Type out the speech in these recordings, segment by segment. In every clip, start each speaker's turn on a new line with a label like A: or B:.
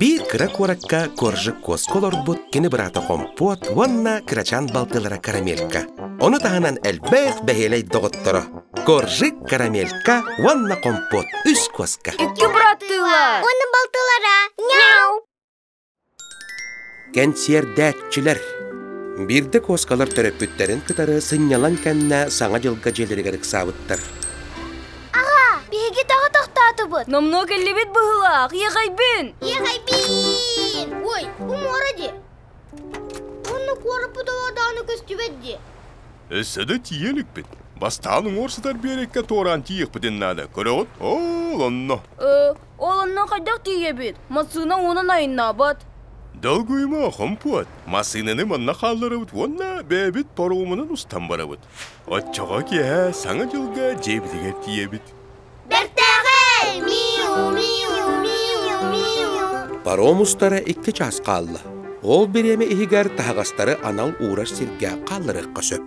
A: Биир кыра куоракка Коржик куоска олорбут кини быраата Хомпуот уонна кырачаан балтылара Карамелька. Ону таһынан элбэх бэһиэлэй доҕотторо Коржик, Карамелька уонна Хомпуот үс куоска.
B: Икки быраттыылар.
C: Уонна балтылара. Мяу!
A: Кэнсиэрдээччилэр. Биирдэ куоскалар төрөппүттэрин кытары сынньалаҥ кэннэ Саҥа дьылга дьиэлэригэр ыксаабыттар.
C: Аҕа, биһиги тоҕо тохтоотубут?
B: Номнуо кэллибит быһыылаах, иэҕэйбин!
C: Иэҕэйбин! Ой, бу муора дии. Уонна куораппыт олордоҕуна көстүбэт дии.
D: Өссө да тиийэ иликпит. Бастаан уҥуор сытар биэрэккэ туораан тиийиэхпитин наада. Көрөҕүт? Ол онно.
B: Э, ол онно хайдах тиийэбит? Массыына уунан айаннаабат.
D: Долгуйума, хомпуот. Массыынаны манна хаалларабыт уонна бэйэбит паромунан устан барабыт. Оччоҕо киэһэ Саҥа дьылга дьиэбитигэр тиийэбит.
C: Бэртээхэй! Миу, миу, миу, миу.
A: Паром устара икки чаас хаалла. Ол бириэмэ иһигэр таһаҕастары анал уурар сиргэ хаалларыахха сөп.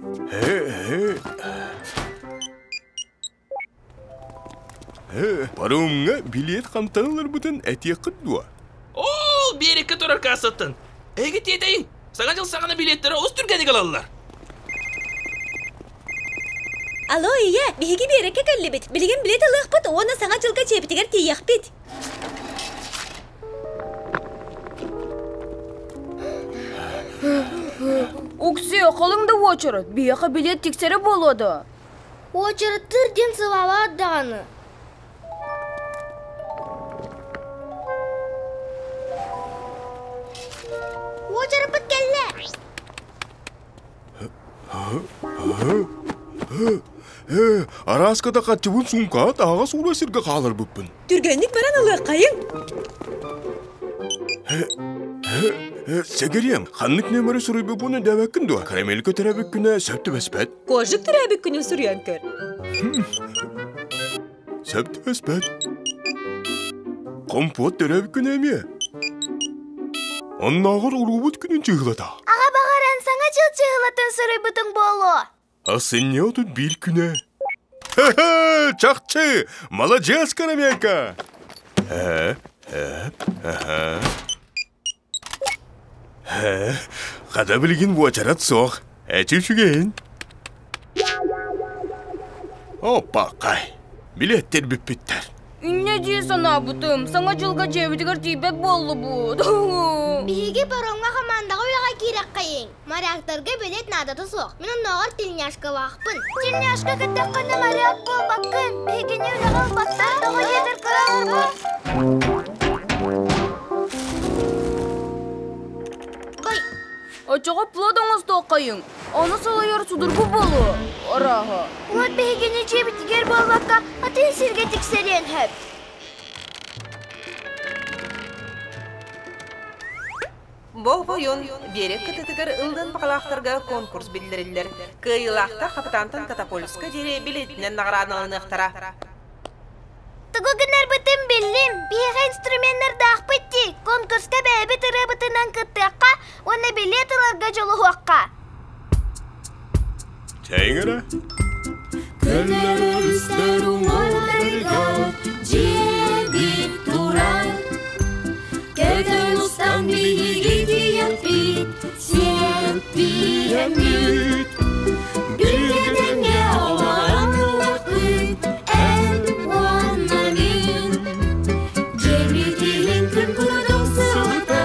D: Паромҥа билиэт хантан ыларбытын этиэххит дуо?
E: Ол биэрэккэ турар кассаттан. Эһиги тиэтэйиҥ, Саҥа дьыл саҕана билиэттэрэ олус түргэнник ылаллар.
F: Алло, ийэ, биһиги биэрэккэ кэллибит. Билигин билиэт ылыахпыт уонна Саҥа дьылга дьиэбитигэр тиийиэхпит.
B: Уксуо, халыҥ да уочарат, биһиэхэ билиэт тиксэрэ буолуо да?
C: Уочараттыыр диэн сылаалаах даҕаны. Уочараппыт кэллэ!
D: Арааската хаччыбын суумкаҕа таһаҕас уура сиргэ хааларбыппын.
F: Түргэнник баран ылыаххайыҥ.
D: Сэгириэм, ханнык нүөмэри суруйбуппун өйдөөбөккүн дуо? Карамелька төрөөбүт күнэ сөп түбэспэт.
F: Кожик төрөөбүт күнүн суруйан көр.
D: Сөп түбэспэт. Компот төрөөбүт күнэ эмиэ. Оннооҕор уруубут күнүн чыһылата.
C: Аҕа баҕаран саҥа дьыл чыһылатын суруйбутуҥ буолуо.
D: Асынньа 31 күнэ. Хе-хе, чахчы! Маладьыас, Карамелька! Э, э, э, э, хата билигин уочарат суох. Эчи үчүгэйин. Оппакай, билиэттэр бүппүттэр.
B: Инньэ дии санаабытым, Саҥа дьылга дьиэбитигэр тиийбэт буоллубут.
C: Биһиги паромҥа хамаандаҕа үлэҕэ киирэххэйиҥ. Моряктарга билиэт наадата суох. Мин оннооҕор тельняшкалаахпын. Тельняшка кэттэххинэ моряк буолбаккын. Биһигини үлэҕэ ылбаттар, тоҕо диэтэр кыра Бай,
B: Оччоҕо плот оҥостуоххайыҥ. Ону салайар судургу буолуо, арааһа.
C: Плот биһигини дьиэбитигэр буолбакка, атын сиргэ тиксэриэн сөп.
G: Болҕойун, биэрэк кытытыгар ыллыан баҕалаахтарга конкурс биллэриллэр. Кыайыылаахтар хапытаантан Катапольска диэри билиэтинэн наҕараадаланыахтара.
C: Тугу гынарбытын биллим. Биһиэхэ инструменнардаахпыт дии. Конкурска бэйэбит ырыабытынан кыттыахха уонна билиэт ыларга дьулуһуохха.
D: Чэйиҥ эрэ.
H: Көллөр өрүстэр уҥуордарга дьиэбит турар. Кэтэн устан биһиги тиийэппит, сиэппиэммит. Бииргэ тэҥҥэ олорон ыллахпыт, эн уонна мин. Дьиэбит иһин күн курдук сылыта,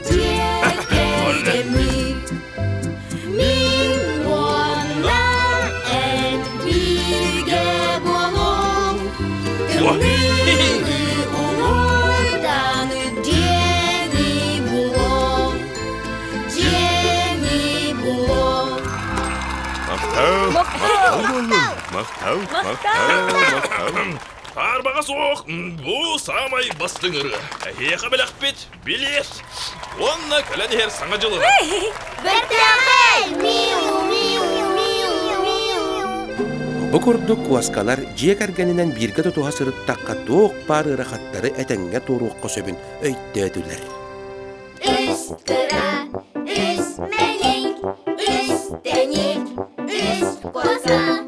H: дьиэ кэргэммит. Мин уонна эн бииргэ буолуҥ, Тымныыны уҥуордааны дьиэни булуоҥ, дьиэни булуоҥ.
D: Махтал! Махтал буоллун! Махтал! Махтал! Махтал!
E: Хаарбаҕа суох, бу саамай бастыҥ ырыа. Эһиэхэ бэлэхпит Билиэт! Уонна кэлэн иһэр Саҥа дьылынан!
C: Бэртээхэй! Миу, миу, миу, миу.
A: Бу курдук куоскалар дьиэ кэргэнинэн бииргэ тутуһа сырыттахха туох баар ыарахаттары этэҥҥэ туоруохха сөбүн өйдөөтүлэр.
H: Үс кыра, үс мэник, үс тэник, үс куоска.